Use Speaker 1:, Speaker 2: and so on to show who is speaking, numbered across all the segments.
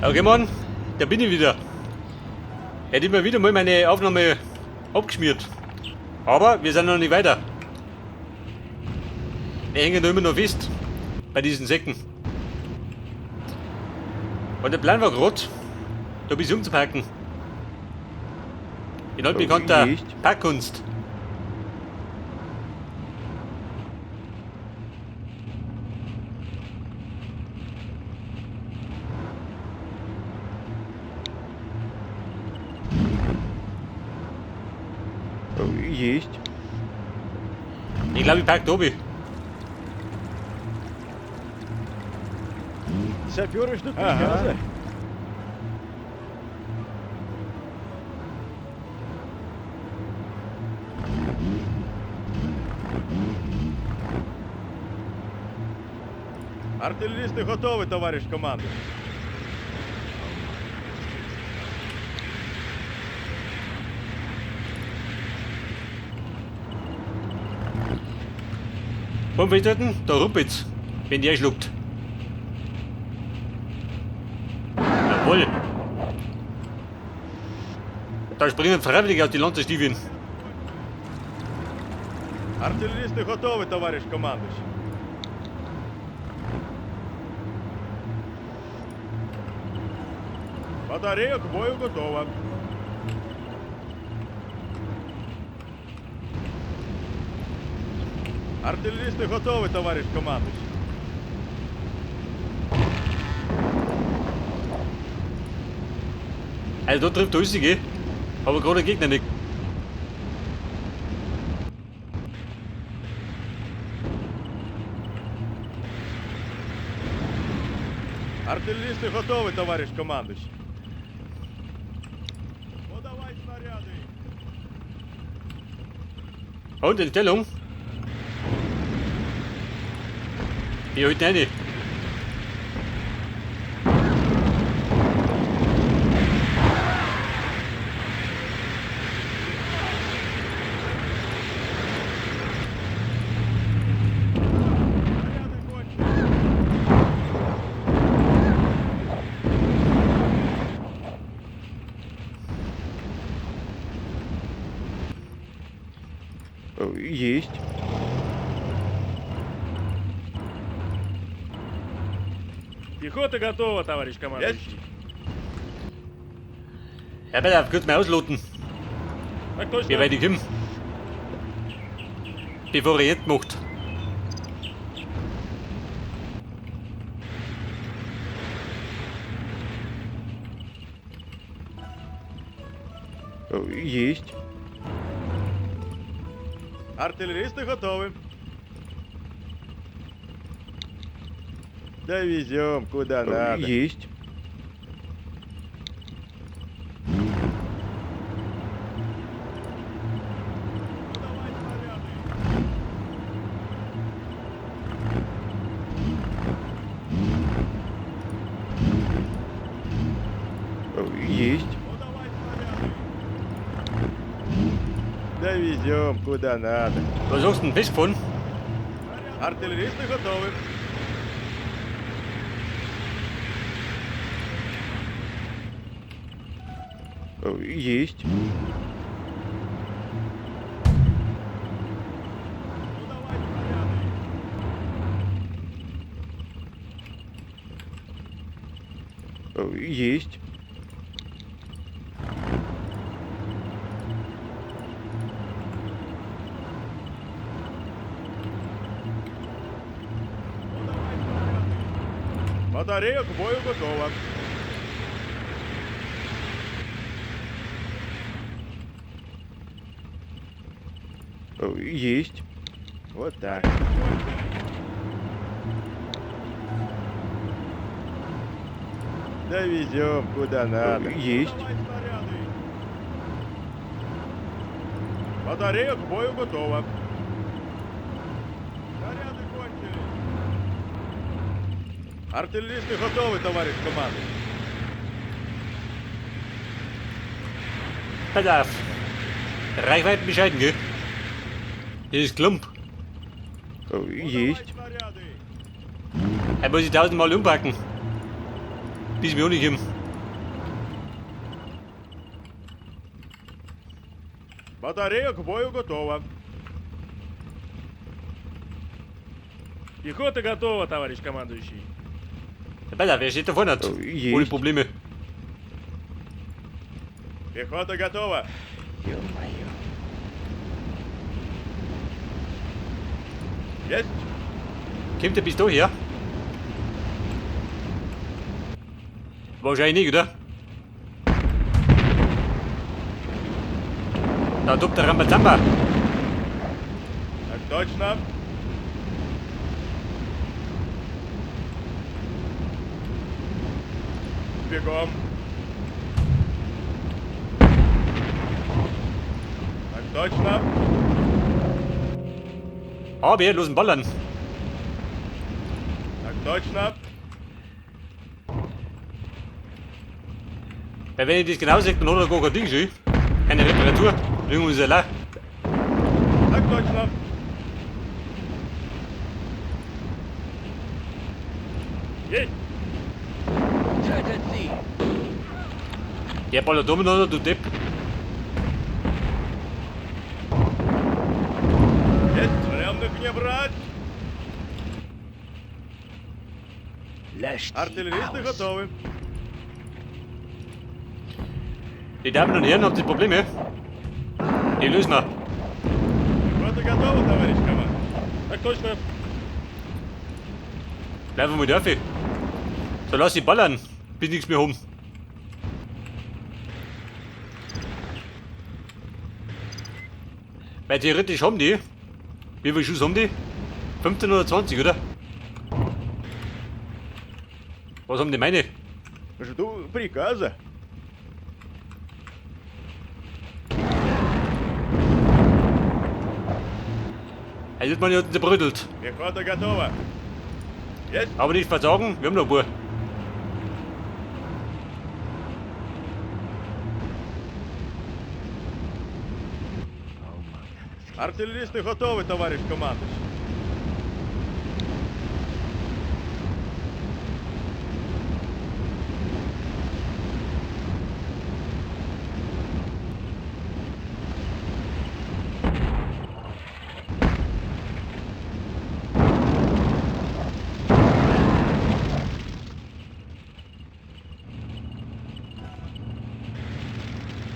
Speaker 1: Okay, Mann, da bin ich wieder. Hätte immer wieder mal meine Aufnahme abgeschmiert. Aber wir sind noch nicht weiter. Wir hängen da immer noch fest bei diesen Säcken. Und der Plan war gerade, da bis umzupacken. In altbekannter
Speaker 2: Echt?
Speaker 1: Packkunst.
Speaker 2: Есть.
Speaker 1: Ich glaube, ich pack da oben.
Speaker 3: Саперы ждут
Speaker 2: Ага.
Speaker 3: приказа.
Speaker 2: Артиллеристы готовы, товарищ командир.
Speaker 1: Beim Festhalten, da rumpelt's, wenn der schluckt. Jawohl. Da springen freiwillig aus die Lanzerstiefeln.
Speaker 2: Артиллеристы готовы, товарищ командующий. Батарея к бою готова. Артиллеристы готовы, товарищ командующий.
Speaker 1: Also da trifft alles, gell? Aber gerade der Gegner nicht.
Speaker 2: Артиллеристы готовы, товарищ командующий. Подавай снаряды.
Speaker 1: Und in Stellung. Wir halten eine.
Speaker 2: Снаряды кончились.
Speaker 3: Есть.
Speaker 4: Пехота готова, товарищ командующий.
Speaker 1: Ja, pass auf, kurz mal ausloten,
Speaker 4: Так точно.
Speaker 1: wie weit ich komme. Bevor er jetzt macht.
Speaker 3: Есть.
Speaker 2: Артиллеристы готовы. Довезем куда надо.
Speaker 3: Есть.
Speaker 2: Подавай снаряды.
Speaker 3: Есть.
Speaker 2: Подавай снаряды. Довезем куда надо.
Speaker 1: Was sagst du denn? Festgefahren?
Speaker 2: Артиллеристы готовы.
Speaker 3: Есть.
Speaker 2: Подавай снаряды.
Speaker 3: Есть.
Speaker 2: Подавай снаряды. Батарея к бою готова.
Speaker 3: Есть.
Speaker 2: Вот так. Довезем куда надо.
Speaker 3: Есть.
Speaker 2: Батарея к бою готова. Снаряды кончились. Артиллеристы готовы, товарищ командир.
Speaker 1: Pass auf. Reichweiten bescheiden, gell? Das ist Klump.
Speaker 3: Есть.
Speaker 2: Снаряды.
Speaker 1: Er muss ich tausendmal umpacken. Bis wir auch nicht kommen.
Speaker 2: Батарея к бою готова.
Speaker 4: Пехота готова, товарищ командующий.
Speaker 1: Ja, besser, wer steht da vorne?
Speaker 3: Есть.
Speaker 1: Ohne Probleme.
Speaker 2: Пехота готова.
Speaker 3: Ё-моё.
Speaker 2: Есть.
Speaker 1: Kommt der bis da her? Wahrscheinlich nicht, oder? Da tobt der Rambazamba.
Speaker 2: Так точно. Бегом. Так точно.
Speaker 1: Aber los den Ballern.
Speaker 2: Так точно.
Speaker 1: Weil wenn ich das genau sehe, dann hat er gar kein Ding schon. Keine Reparatur. Irgendwie ist er allein.
Speaker 2: Так точно.
Speaker 4: Есть!
Speaker 5: Tötet sie!
Speaker 1: Der ballert umeinander, du Depp.
Speaker 2: Есть. Пленных не брать.
Speaker 5: Löscht sie
Speaker 2: Артиллеристы
Speaker 5: aus!
Speaker 2: готовы.
Speaker 1: Die Damen und Herren, habt ihr Probleme? Die lösen wir.
Speaker 2: Пехота готова, товарищ командир.
Speaker 4: Так точно.
Speaker 1: Bleiben wir mal dafür. So, lass sie ballern, bis nichts mehr haben. Weil theoretisch haben die. Wie viel Schuss haben die? 15 oder 20, oder? Was haben die meine?
Speaker 2: Жду приказа.
Speaker 1: Also wird man ja zerbrödelt.
Speaker 2: Пехота готова. Есть.
Speaker 1: Aber nicht versagen, wir haben noch ein paar.
Speaker 2: Артиллеристы готовы, товарищ командующий.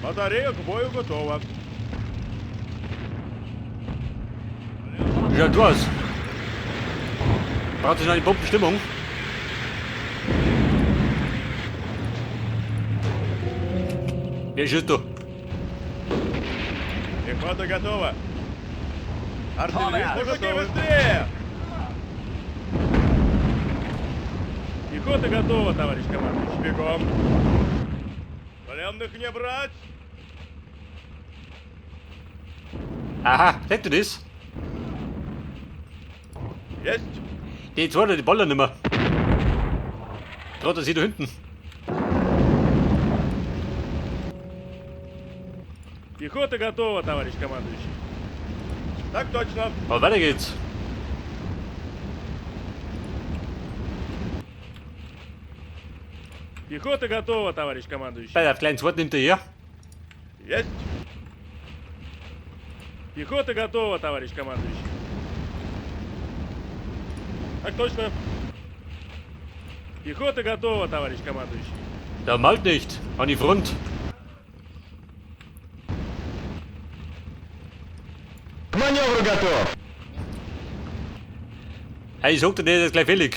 Speaker 2: Батарея к бою готова.
Speaker 1: Wie schaut du aus? Braucht sich noch eine Bombenstimmung? Wer schießt da?
Speaker 2: Пехота готова. Артиллеристы
Speaker 5: Товарищ!
Speaker 2: готовы. Быстрее!
Speaker 4: Пехота готова, товарищ командующий.
Speaker 2: Бегом. Пленных не брать.
Speaker 1: Aha, seht ihr das?
Speaker 2: Есть.
Speaker 1: Die zwei, die ballern nicht mehr. Gerade sie da hinten.
Speaker 4: Пехота готова, товарищ командующий.
Speaker 2: Так точно.
Speaker 1: Aber weiter geht's.
Speaker 4: Пехота готова, товарищ командующий.
Speaker 1: Bei der kleinen Zwart nimmt er her.
Speaker 2: Есть.
Speaker 4: Пехота готова, товарищ командующий. Так точно. Пехота готова, товарищ командующий.
Speaker 1: Der malt nicht. An die Front.
Speaker 3: К маневру готов!
Speaker 1: Hey, ich sag dir, der ist gleich fällig.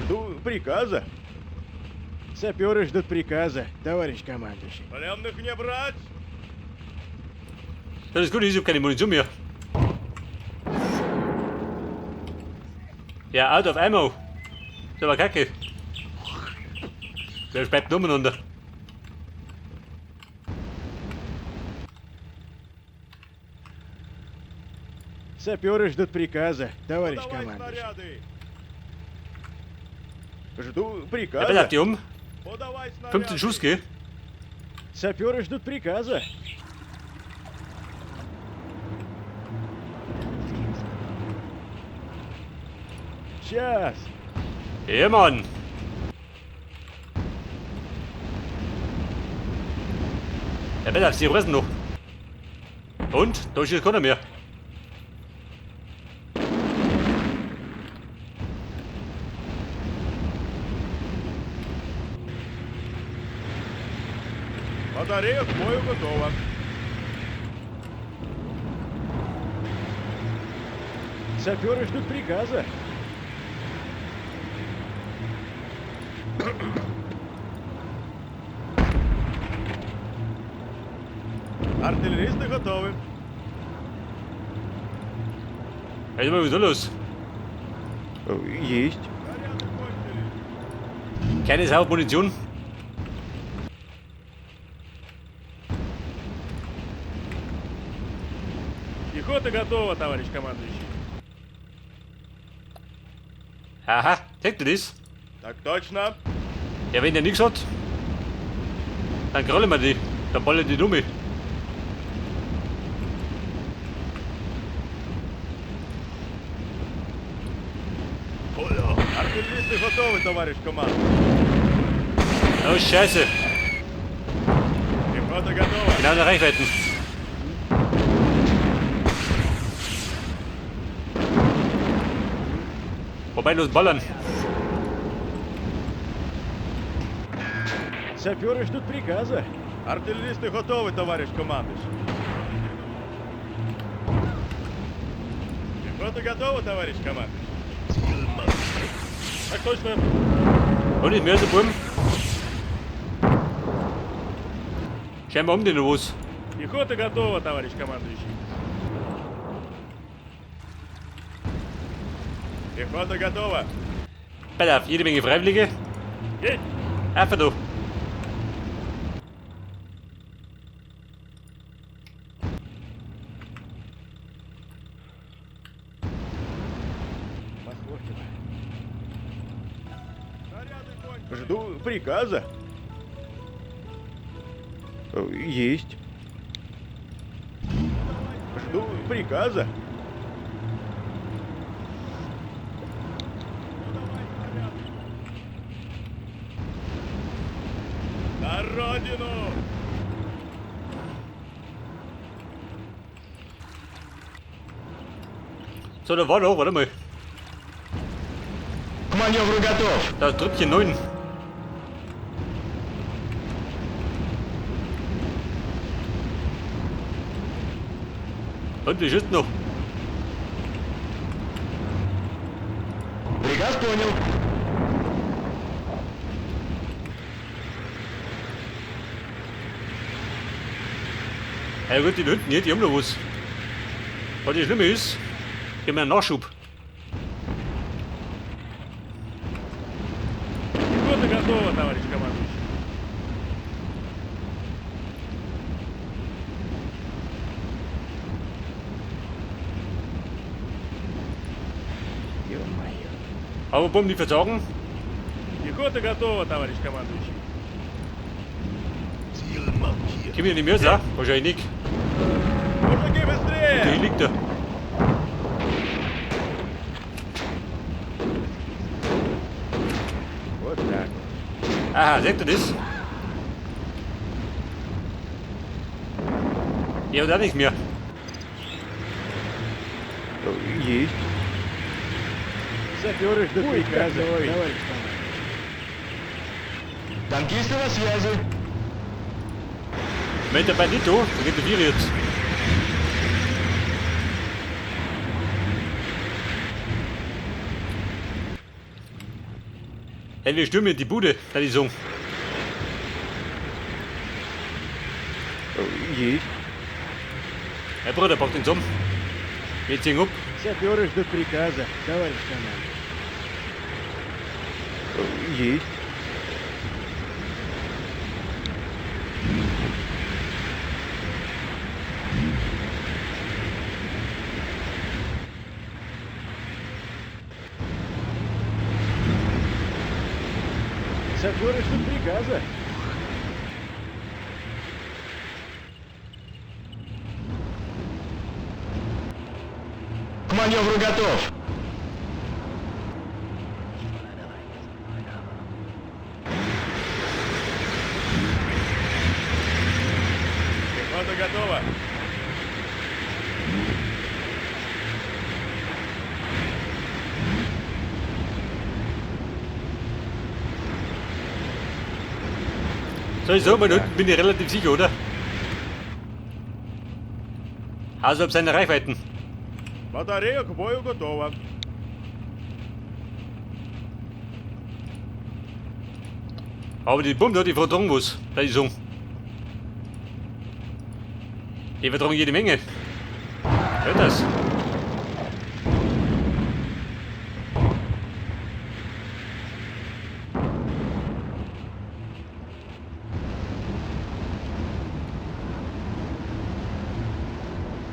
Speaker 2: Жду приказа.
Speaker 3: Саперы ждут приказа, товарищ командующий.
Speaker 2: Пленных не брать.
Speaker 1: Das ist gut, ich hab keine Munition mehr. Ja, out of ammo. Ist aber kacke. Wer bleibt umeinander?
Speaker 3: Саперы ждут приказа, товарищ
Speaker 2: Подавай
Speaker 3: командующий.
Speaker 2: снаряды. Жду
Speaker 1: Ja, pass
Speaker 2: приказа.
Speaker 1: auf die um.
Speaker 2: Подавай снаряды.
Speaker 1: 15 Schuss, gell?
Speaker 3: Саперы ждут приказа. Сейчас.
Speaker 1: Ja, Mann. Ja, besser, sie fressen noch. Und? Da schießt keiner mehr.
Speaker 2: Батарея к бою готова.
Speaker 3: Саперы ждут приказа.
Speaker 2: Артиллеристы готовы.
Speaker 1: Hey, was ist los?
Speaker 3: Есть.
Speaker 2: Снаряды кончились.
Speaker 1: Keine Sau Munition.
Speaker 4: Пехота готова, товарищ командующий.
Speaker 1: Aha, seht ihr das?
Speaker 2: Так точно.
Speaker 1: Ja, wenn der nichts hat, dann krallen wir die. Dann ballen die Dumme.
Speaker 2: Артиллеристы готовы, товарищ командующий.
Speaker 1: Oh, Scheiße.
Speaker 2: Пехота готова.
Speaker 1: Genau in der Reichweiten. Wobei, los ballern.
Speaker 3: Саперы ждут приказа.
Speaker 2: Артиллеристы готовы, товарищ командующий. Пехота готова, товарищ командующий.
Speaker 4: Так точно.
Speaker 1: Und nicht mehr so Buben. Scheinbar um den was.
Speaker 4: Пехота готова, товарищ командующий.
Speaker 2: Пехота готова.
Speaker 1: Pass auf, jede Menge Freiwillige.
Speaker 4: Есть!
Speaker 1: Einfach da.
Speaker 3: Махоркина.
Speaker 2: Снаряды кончились.
Speaker 3: Жду приказа. Есть. Жду приказа.
Speaker 2: На родину!
Speaker 1: So, da war doch, warte mal.
Speaker 3: К маневру готов.
Speaker 1: Da ist Trüppchen 9. Und wie schießt noch?
Speaker 3: Приказ понял.
Speaker 1: Ja gut, die hinten hier, die haben noch was. Was das Schlimme ist, die haben einen Nachschub.
Speaker 4: Пехота готова, товарищ командующий.
Speaker 3: Ё-моё.
Speaker 1: Aber Bomben, die versagen.
Speaker 4: Пехота готова, товарищ командующий.
Speaker 1: Können wir nicht mehr sagen? Wahrscheinlich nicht.
Speaker 2: Мужики,
Speaker 1: Da
Speaker 2: быстрее!
Speaker 1: liegt er.
Speaker 3: Вот так.
Speaker 1: Aha, seht ihr das? Ja, und auch nichts mehr.
Speaker 3: Есть. Саперы ждут приказа, товарищ командующий. Танкисты на связи.
Speaker 1: Mit der Bandito, da geht der Vier jetzt. Hey, wir stürmen die Bude, da die sagen.
Speaker 3: Есть.
Speaker 1: Herr Bruder, pack den zusammen. Wir ziehen ab.
Speaker 3: Саперы ждут приказа, товарищ командующий. Есть. Саперы ждут приказа. К маневру готов.
Speaker 2: Пехота готова.
Speaker 1: So, ich sag mal, da unten bin ich relativ sicher, oder? Außerhalb seiner Reichweiten.
Speaker 2: Батарея к бою готова.
Speaker 1: Aber die Bombe, die vertragen was, da ich sagen. Die vertragen jede Menge. Hört das?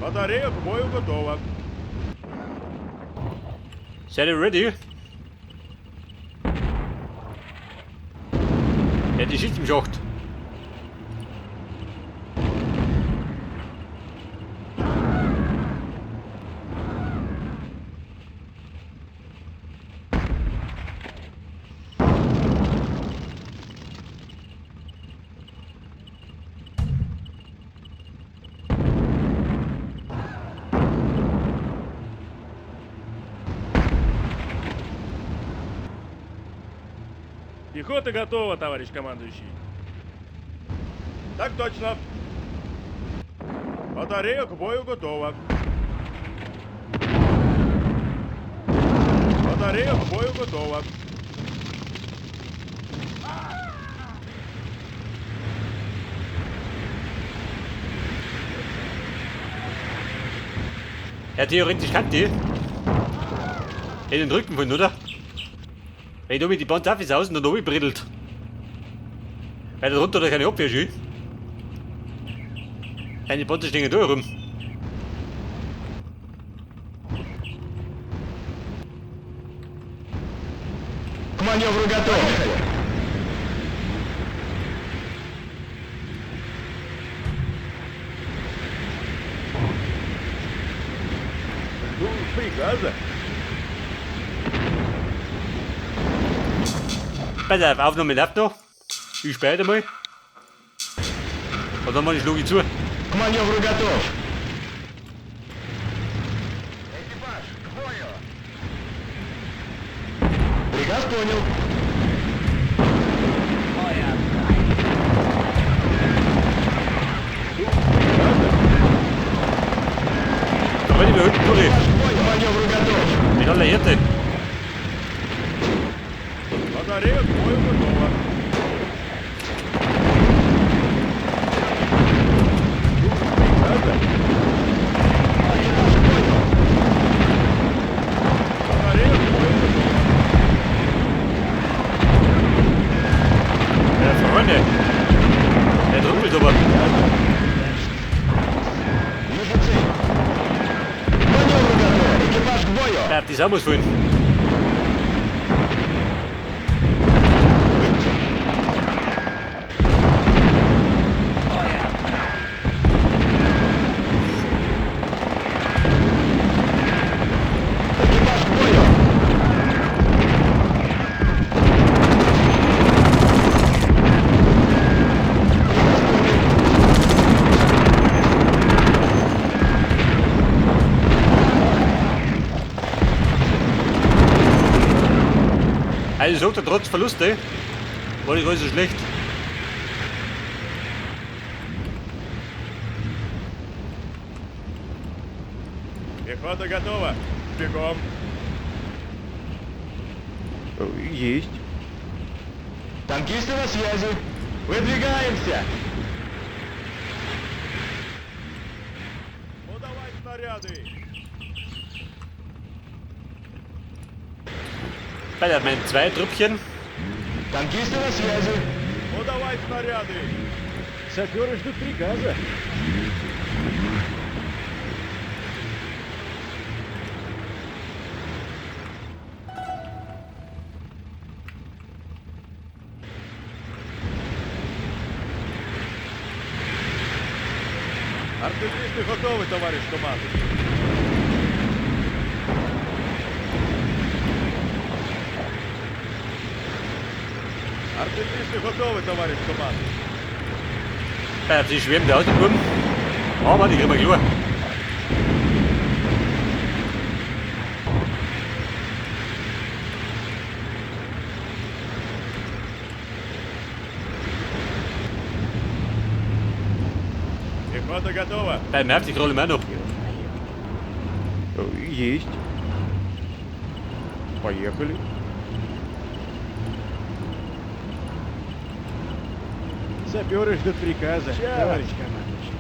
Speaker 2: Батарея к бою готова.
Speaker 1: Seid ihr ready? Ja, die schießt im Schacht.
Speaker 4: Пехота готова, товарищ командующий.
Speaker 2: Так точно. Батарея к бою готова. Батарея к бою готова.
Speaker 1: Ja, theoretisch kann die. In den Rücken von, oder? Wenn ich da mit die Bandafis aus und dann oben brittelt. Weil da drunter da keine Abwehr schön. Deine Panzer stehen da rum.
Speaker 3: К маневру готов.
Speaker 2: Жду приказа.
Speaker 1: Pass auf, Aufnahme läuft noch. Ich speichere mal. Und dann mach ich schlage ich zu.
Speaker 3: К маневру готов.
Speaker 5: Экипаж, к бою!
Speaker 3: Приказ понял.
Speaker 1: Da bin ich mir unten durch.
Speaker 3: К маневру готов.
Speaker 1: Mit aller Härte.
Speaker 2: Батарея к бою готова. Жду приказа. Батарея к бою готова.
Speaker 1: Ja, Freunde. Der druckelt aber.
Speaker 3: Вижу цель. К маневру готов. Экипаж к бою.
Speaker 1: Ja, die Sau muss fallen.
Speaker 3: Экипаж к бою.
Speaker 1: Also sagt er trotz Verluste, war nicht alles so schlecht.
Speaker 2: Пехота готова. Бегом.
Speaker 3: Есть. Танкисты на связи. Выдвигаемся.
Speaker 2: Подавай снаряды.
Speaker 1: Bei mein zwei Trüppchen.
Speaker 3: Танкисты на связи.
Speaker 2: Подавай снаряды.
Speaker 3: Саперы ждут приказа.
Speaker 2: Артиллеристы готовы, товарищ командующий. Артиллеристы готовы, товарищ командующий.
Speaker 1: Bei die schwärmen da aus, die Buben. Aber die kriegen wir klar.
Speaker 2: Пехота готова.
Speaker 1: Bei mir die Rolle mehr noch.
Speaker 2: Есть. Поехали.
Speaker 4: Саперы ждут приказа,
Speaker 2: Сейчас.
Speaker 4: товарищ командующий.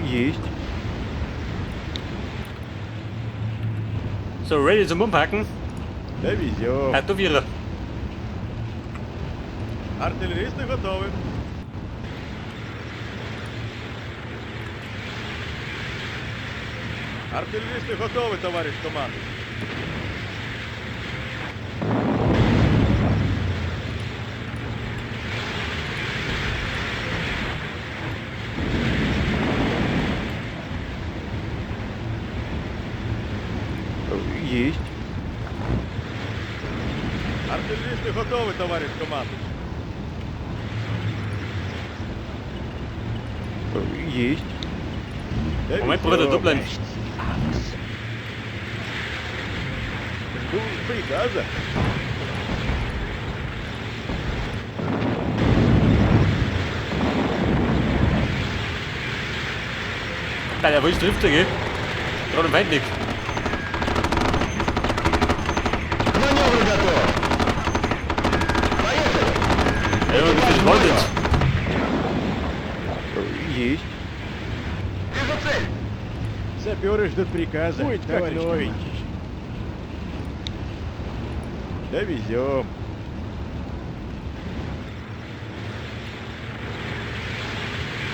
Speaker 2: Есть.
Speaker 1: So, ready zum Umpacken.
Speaker 2: Довезем.
Speaker 1: Tätowierer.
Speaker 2: Артиллеристы готовы. Артиллеристы готовы, товарищ командующий. Есть. Артиллеристы готовы, товарищ командующий. Есть.
Speaker 1: Moment, Bruder, du bleiben.
Speaker 2: Жду приказа.
Speaker 1: Bei der Wurst trifft er, gell? Gerade im Feind nicht.
Speaker 3: К маневру готов! Поехали!
Speaker 1: Ja, das ist Wahnsinn.
Speaker 2: Есть.
Speaker 5: Вижу цель!
Speaker 4: Саперы ждут приказа,
Speaker 2: Будет как
Speaker 4: товарищ
Speaker 2: новенький.
Speaker 4: командующий.
Speaker 2: Довезем.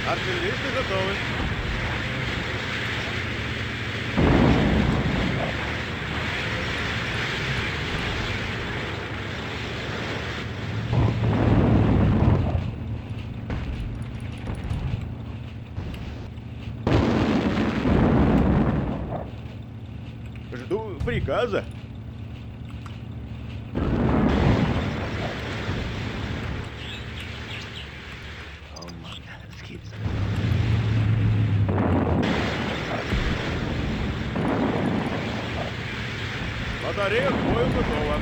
Speaker 2: Артиллеристы готовы. Жду приказа. Батарея к бою готова.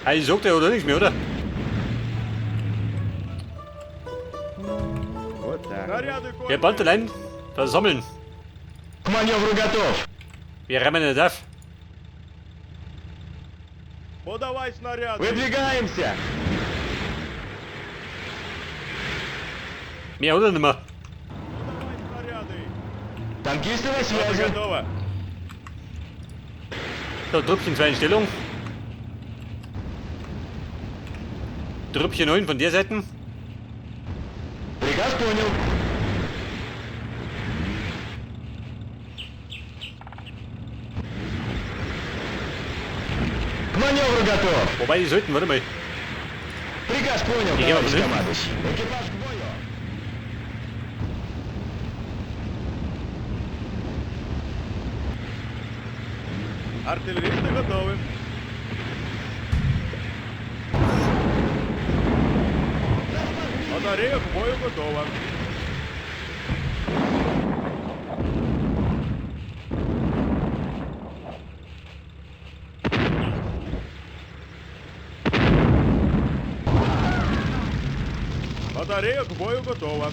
Speaker 1: Eigentlich sagt er oder nichts mehr, oder?
Speaker 4: Вот так.
Speaker 2: Снаряды
Speaker 1: Wir bald allein versammeln.
Speaker 3: К маневру готов!
Speaker 1: Wir räumen nicht auf.
Speaker 2: Подавай снаряды.
Speaker 3: Выдвигаемся!
Speaker 1: Mehr oder nicht mehr.
Speaker 2: Подавай снаряды.
Speaker 3: Танкисты на
Speaker 2: Пехота
Speaker 3: связи!
Speaker 2: готова.
Speaker 1: So, Trüppchen 2 in Stellung. Trüppchen 9 von der Seite.
Speaker 3: Приказ понял. К маневру готов!
Speaker 1: Wobei die sollten, warte mal.
Speaker 3: Приказ понял,
Speaker 1: Ich geh mal
Speaker 3: товарищ
Speaker 1: von hinten.
Speaker 3: командующий. Экипаж к бою!
Speaker 2: Артиллеристы готовы. Батарея к бою готова. Батарея к бою готова.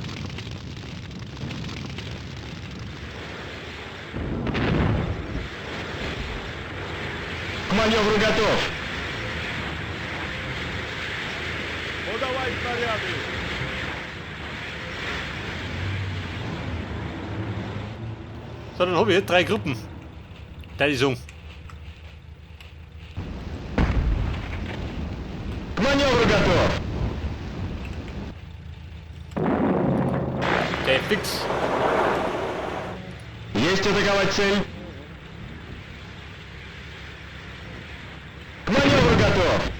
Speaker 3: К маневру готов!
Speaker 2: Подавай снаряды.
Speaker 1: So, dann habe ich jetzt 3 Gruppen. Da die sagen.
Speaker 3: К маневру готов!
Speaker 1: Der fix.
Speaker 3: Есть атаковать цель! К маневру готов!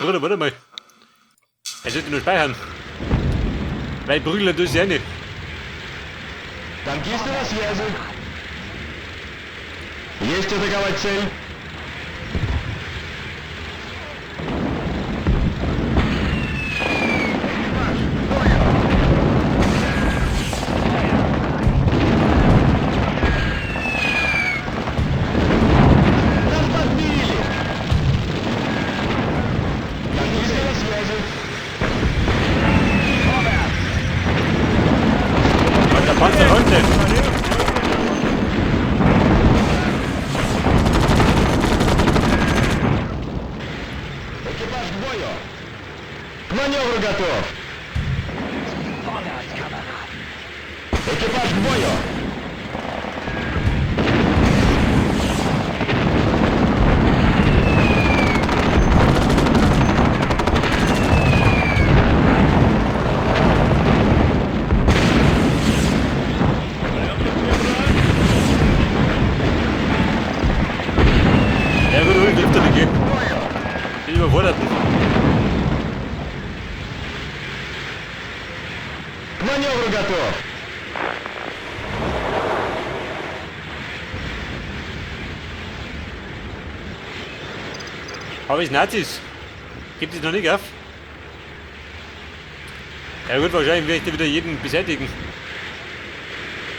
Speaker 1: Bruder, warte mal. Er sollte nur speichern. Weil prügeln tut sie ja nicht.
Speaker 3: Танкисты на связи. Есть атаковать цель. Экипаж, к бою! Нас подбили! Танкисты на связи.
Speaker 1: Und der Panzer rollte.
Speaker 3: Экипаж к бою! К маневру готов! Экипаж к бою!
Speaker 1: Ja gut, Uli trifft er nicht, gell? Bin überfordert.
Speaker 3: К маневру готов!
Speaker 1: Aber ist Nazis. Gibt es noch nicht auf. Ja gut, wahrscheinlich werde ich da wieder jeden beseitigen.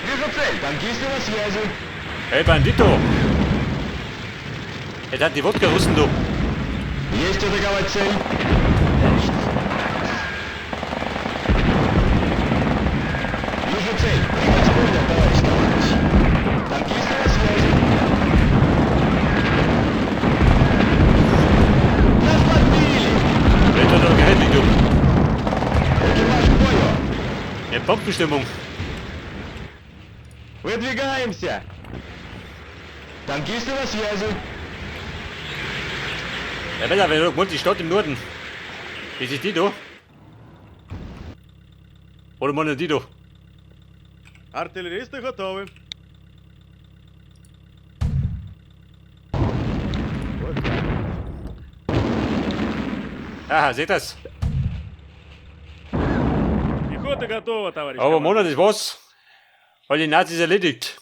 Speaker 3: Вижу цель! Танкисты на связи!
Speaker 1: Hey Bandito! Jetzt hat die Wodka-Russen, du.
Speaker 3: Есть атаковать цель! Вижу цель! Приказ понял, товарищ товарищ! Танкисты на связи! Нас подбили!
Speaker 1: Jetzt hat er gefällig, du.
Speaker 3: Экипаж к бою!
Speaker 1: Ja, Bombenstimmung.
Speaker 3: Выдвигаемся! Танкисты на связи!
Speaker 1: Ja, besser, wenn du die Stadt im Norden. Wie ist die da? Oder mal die da?
Speaker 2: Артиллеристы готовы.
Speaker 1: Aha, seht das?
Speaker 2: Пехота готова, товарищ
Speaker 1: Aber
Speaker 2: командир.
Speaker 1: Monat, das war's. Alle Nazis erledigt.